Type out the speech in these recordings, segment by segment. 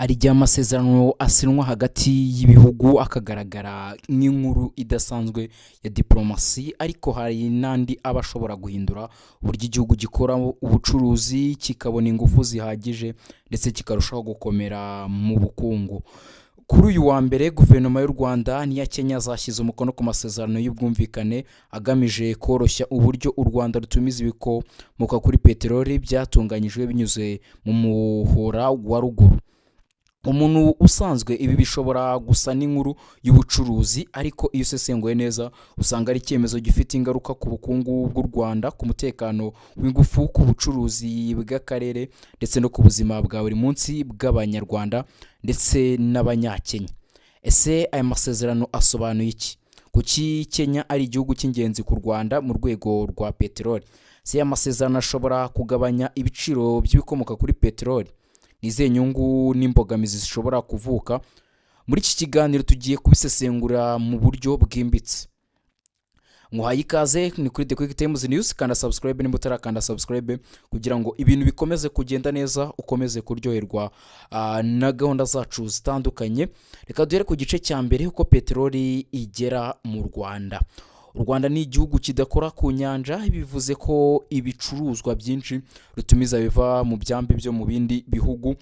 Hari igihe amasezerano asinywa hagati y'ibihugu akagaragara nk'inkuru idasanzwe ya diporomasi, ariko hari n'andi aba ashobora guhindura uburyo igihugu gikora ubucuruzi, kikabona ingufu zihagije ndetse kikarushaho gukomera mu bukungu. Kuri uyu wa mbere, guverinoma y'u Rwanda n'iya Kenya zashyize umukono ku masezerano y'ubwumvikane agamije koroshya uburyo u Rwanda rutumiza ibikomoka kuri peteroli byatunganyijwe binyuze mu muhora wa ruguru. Umuntu usanzwe, ibi bishobora gusa n'inkuru y'ubucuruzi, ariko iyo usesenguye neza usanga ari icyemezo gifite ingaruka ku bukungu bw'u Rwanda, ku mutekano w'ingufu, ku bucuruzi bw'akarere ndetse no ku buzima bwa buri munsi bw'Abanyarwanda ndetse n'Abanyakenya. Ese aya masezerano asobanuye iki? Kuki Kenya ari igihugu cy'ingenzi ku Rwanda mu rwego rwa peteroli? Ese aya masezerano ashobora kugabanya ibiciro by'ibikomoka kuri peteroli? Ni izihe nyungu n'imbogamizi zishobora kuvuka? Muri iki kiganiro tugiye kubisesengura mu buryo bwimbitse. Muhaye ikaze, ni kuri The Quick Times News. Kanda subscribe nimba utarakanda subscribe kugira ngo ibintu bikomeze kugenda neza, ukomeze kuryoherwa na gahunda zacu zitandukanye. Reka duhere ku gice cya mbere, uko peteroli igera mu Rwanda. U Rwanda ni igihugu kidakora ku nyanja, bivuze ko ibicuruzwa byinshi rutumiza biva mu byambu byo mu bindi bihugu.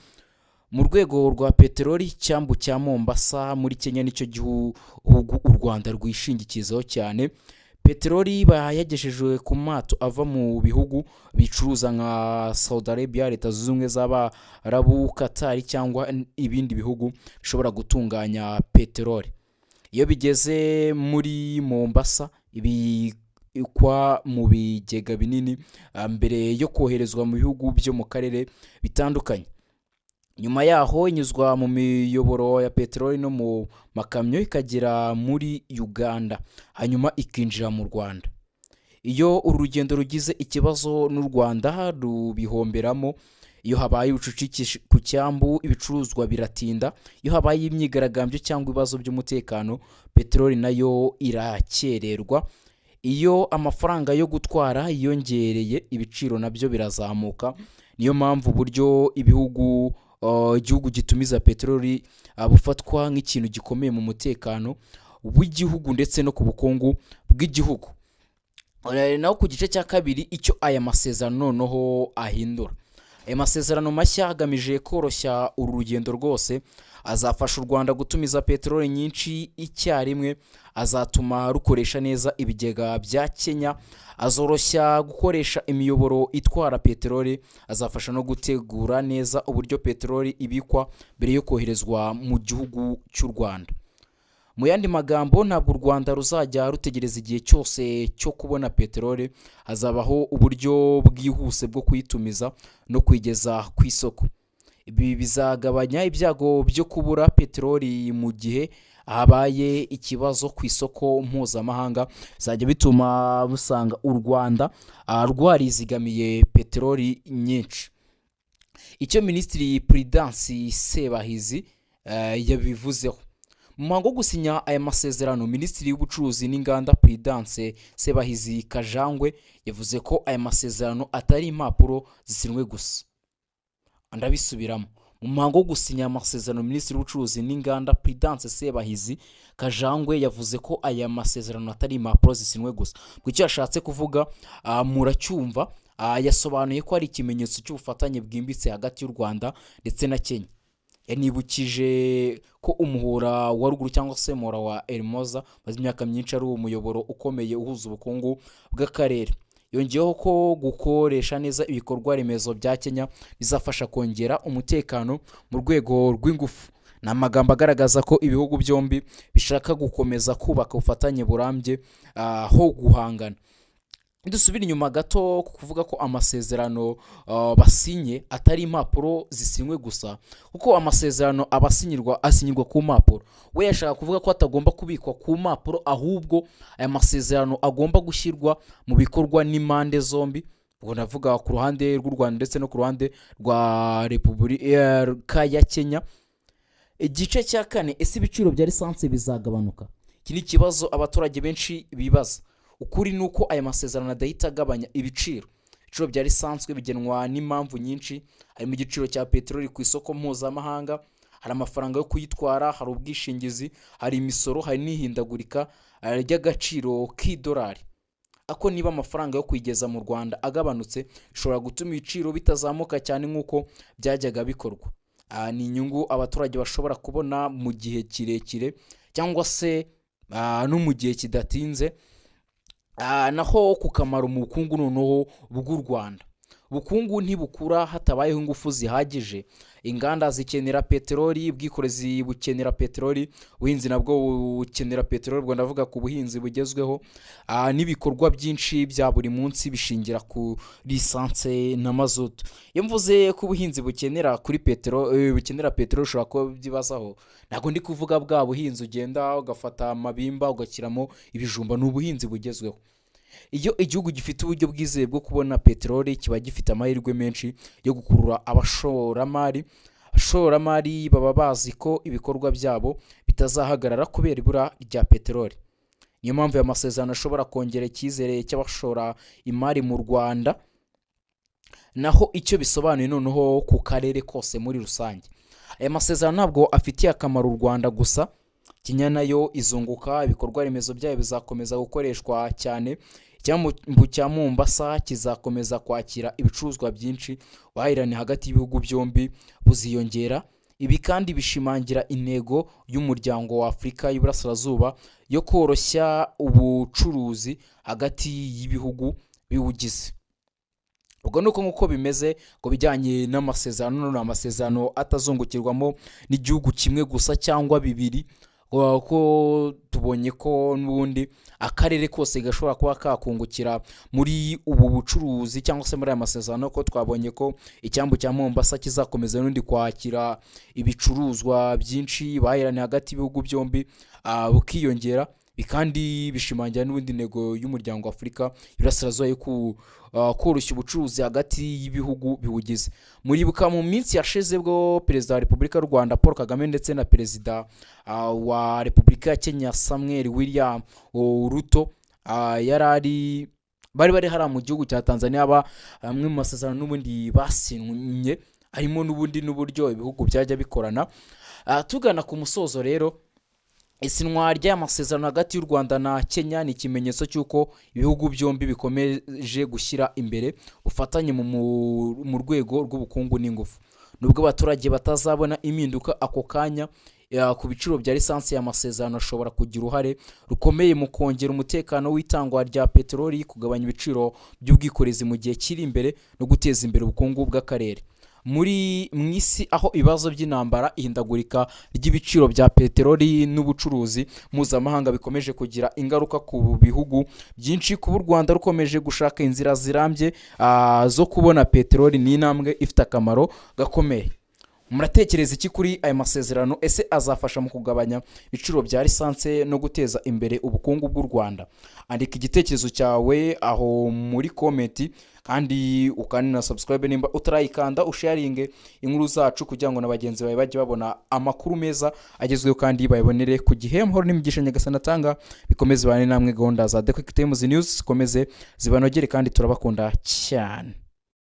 Mu rwego rwa peteroli, icyambu cya Mombasa muri Kenya nicyo gihugu u Rwanda rwishingikirizaho cyane. Peteroli iba yagejejwe ku mato ava mu bihugu bicuruza nka Saudi Arabia, Leta Zunze Ubumwe z'Abarabu, Qatar cyangwa ibindi bihugu bishobora gutunganya peteroli. Iyo bigeze muri Mombasa, ibikwa mu bigega binini mbere yo koherezwa mu bihugu byo mu karere bitandukanye. Nyuma yaho inyuzwa mu miyoboro ya peteroli no mu makamyo, ikagera muri Uganda, hanyuma ikinjira mu Rwanda. Iyo uru rugendo rugize ikibazo, n'u Rwanda rubihomberamo. Iyo habaye ubucucike ku cyambu, ibicuruzwa biratinda. Iyo habaye imyigaragambyo cyangwa ibibazo by'umutekano, peteroli nayo irakererwa. Iyo amafaranga yo gutwara yiyongereye, ibiciro nabyo birazamuka. Niyo mpamvu uburyo igihugu gitumiza peteroli bufatwa nk'ikintu gikomeye mu mutekano w'igihugu ndetse no ku bukungu bw'igihugu. Naho ku gice cya kabiri, icyo aya masezerano noneho ahindura. Aya masezerano mashya agamije koroshya uru rugendo rwose. Azafasha u Rwanda gutumiza peteroli nyinshi icyarimwe, azatuma rukoresha neza ibigega bya Kenya, azoroshya gukoresha imiyoboro itwara peteroli, azafasha no gutegura neza uburyo peteroli ibikwa mbere yo koherezwa mu gihugu cy'u Rwanda. Mu yandi magambo, ntabwo u Rwanda ruzajya rutegereza igihe cyose cyo kubona peteroli. Hazabaho uburyo bwihuse bwo kuyitumiza no kuyigeza ku isoko. Ibi bizagabanya ibyago byo kubura peteroli mu gihe habaye ikibazo ku isoko mpuzamahanga. Bizajya bituma usanga u Rwanda rwarizigamiye peteroli nyinshi. Icyo Minisitiri Prudence Sebahizi yabivuzeho mu muhango wo gusinya aya masezerano: Minisitiri w'Ubucuruzi n'Inganda, Prudence Sebahizi Kajangwe, yavuze ko aya masezerano atari impapuro zisinywe gusa. Ndabisubiramo: mu muhango wo gusinya amasezerano, Minisitiri w'Ubucuruzi n'Inganda, Prudence Sebahizi Kajangwe, yavuze ko aya masezerano atari impapuro zisinywe gusa. Ku icyo yashatse kuvuga muracyumva. Yasobanuye ko ari ikimenyetso cy'ubufatanye bwimbitse hagati y'u Rwanda ndetse na Kenya. Yanibukije ko umuhora wa ruguru cyangwa se umuhora wa Hormuz umaze imyaka myinshi ari umuyoboro ukomeye uhuza ubukungu bw'akarere. Yongeyeho ko gukoresha neza ibikorwa remezo bya Kenya bizafasha kongera umutekano mu rwego rw'ingufu. Ni amagambo agaragaza ko ibihugu byombi bishaka gukomeza kubaka ubufatanye burambye aho guhangana. Dusubire inyuma gato ku kuvuga ko amasezerano basinye atari impapuro zisinywe gusa, kuko amasezerano aba asinyirwa, asinyirwa ku mpapuro. We yashaka kuvuga ko atagomba kubikwa ku mpapuro, ahubwo aya masezerano agomba gushyirwa mu bikorwa n'impande zombi. Ubwo ndavuga ku ruhande rw'u Rwanda ndetse no ku ruhande rwa Repubulika ya Kenya. Igice cya kane: ese ibiciro bya lisansi bizagabanuka? Iki ni ikibazo abaturage benshi bibaza. Ukuri ni uko aya masezerano adahita agabanya ibiciro. Ibiciro bya lisansi bigenwa n'impamvu nyinshi, harimo igiciro cya peteroli ku isoko mpuzamahanga, Hari amafaranga yo kuyitwara, hari ubwishingizi, hari imisoro, hari n'ihindagurika ry'agaciro k'idolari. Ako niba amafaranga yo kuyigeza mu Rwanda agabanutse, bishobora gutuma ibiciro bitazamuka cyane nk'uko byajyaga bikorwa. Ni inyungu abaturage bashobora kubona mu gihe kirekire cyangwa se no mu gihe kidatinze. Naho ku kamaro mu bukungu noneho bw'u Rwanda, ubukungu ntibukura hatabayeho ingufu zihagije. Inganda zikenera peteroli, ubwikorezi bukenera peteroli, ubuhinzi nabwo bukenera peteroli, ubwo ndavuga ku buhinzi bugezweho, n'ibikorwa byinshi bya buri munsi bishingira ku lisanse na mazutu. Iyo mvuze ko ubuhinzi bukenera kuri peteroli, bukenera peteroli, ushobora kuba ubyibazaho. Ntabwo ndi kuvuga bwa buhinzi ugenda ugafata amabimba ugashyiramo ibijumba, ni ubuhinzi bugezweho. Iyo igihugu gifite uburyo bwizewe bwo kubona peteroli, kiba gifite amahirwe menshi yo gukurura abashoramari. Abashoramari baba bazi ko ibikorwa byabo bitazahagarara kubera ibura rya peteroli. Niyo mpamvu aya masezerano ashobora kongera icyizere cy'abashora imari mu Rwanda. Naho icyo bisobanuye noneho ku karere kose muri rusange, aya masezerano ntabwo afitiye akamaro u Rwanda gusa. Kenya nayo izunguka, ibikorwa remezo byayo bizakomeza gukoreshwa cyane, icyambu cya Mombasa kizakomeza kwakira ibicuruzwa byinshi, ubuhahirane hagati y'ibihugu byombi buziyongera. Ibi kandi bishimangira intego y'Umuryango wa Afurika y'Iburasirazuba yo koroshya ubucuruzi hagati y'ibihugu biwugize. Ubwo ni uko nguko bimeze ku bijyanye n'amasezerano. Ni amasezerano atazungukirwamo n'igihugu kimwe gusa cyangwa bibiri, ko tubonye ko n'ubundi akarere kose gashobora kuba kakungukira muri ubu bucuruzi cyangwa se muri aya masezerano, ko twabonye ko icyambu cya Mombasa kizakomeza n'ubundi kwakira ibicuruzwa byinshi, ubuhahirane hagati y'ibihugu byombi bukiyongera. Ibi kandi bishimangira n'ubundi intego y'Umuryango wa Afurika y'Iburasirazuba yo koroshya ubucuruzi hagati y'ibihugu biwugize. Muribuka mu minsi yashize bwo Perezida wa Repubulika y'u Rwanda Paul Kagame ndetse na Perezida wa Repubulika ya Kenya Samuel William Ruto yari ari bari bari hariya mu gihugu cya Tanzania, amwe mu masezerano n'ubundi basinye harimo n'ubundi n'uburyo ibihugu byajya bikorana. Tugana ku musozo rero, isinywa ry'aya masezerano hagati y'u Rwanda na Kenya ni ikimenyetso cy'uko ibihugu byombi bikomeje gushyira imbere ubufatanye mu rwego rw'ubukungu n'ingufu. Nubwo abaturage batazabona impinduka ako kanya ku biciro bya lisansi, aya masezerano ashobora kugira uruhare rukomeye mu kongera umutekano w'itangwa rya peteroli, kugabanya ibiciro by'ubwikorezi mu gihe kiri imbere no guteza imbere ubukungu bw'akarere. Muri mu isi aho ibibazo by'intambara, ihindagurika ry'ibiciro bya peteroli n'ubucuruzi mpuzamahanga bikomeje kugira ingaruka ku bihugu byinshi, kuba u Rwanda rukomeje gushaka inzira zirambye zo kubona peteroli ni intambwe ifite akamaro gakomeye. Muratekereza iki kuri aya masezerano? Ese azafasha mu kugabanya ibiciro bya lisansi no guteza imbere ubukungu bw'u Rwanda? Andika igitekerezo cyawe aho muri comment, kandi ukande na subscribe nimba utarayikanda, usharinge inkuru zacu kugira ngo na bagenzi bawe bajye babona amakuru meza agezweho kandi bayabonere ku gihe. Amahoro n'imigisha Nyagasani atanga bikomeze bane namwe. Gahunda za The Quick Times News zikomeze zibanogere kandi turabakunda cyane.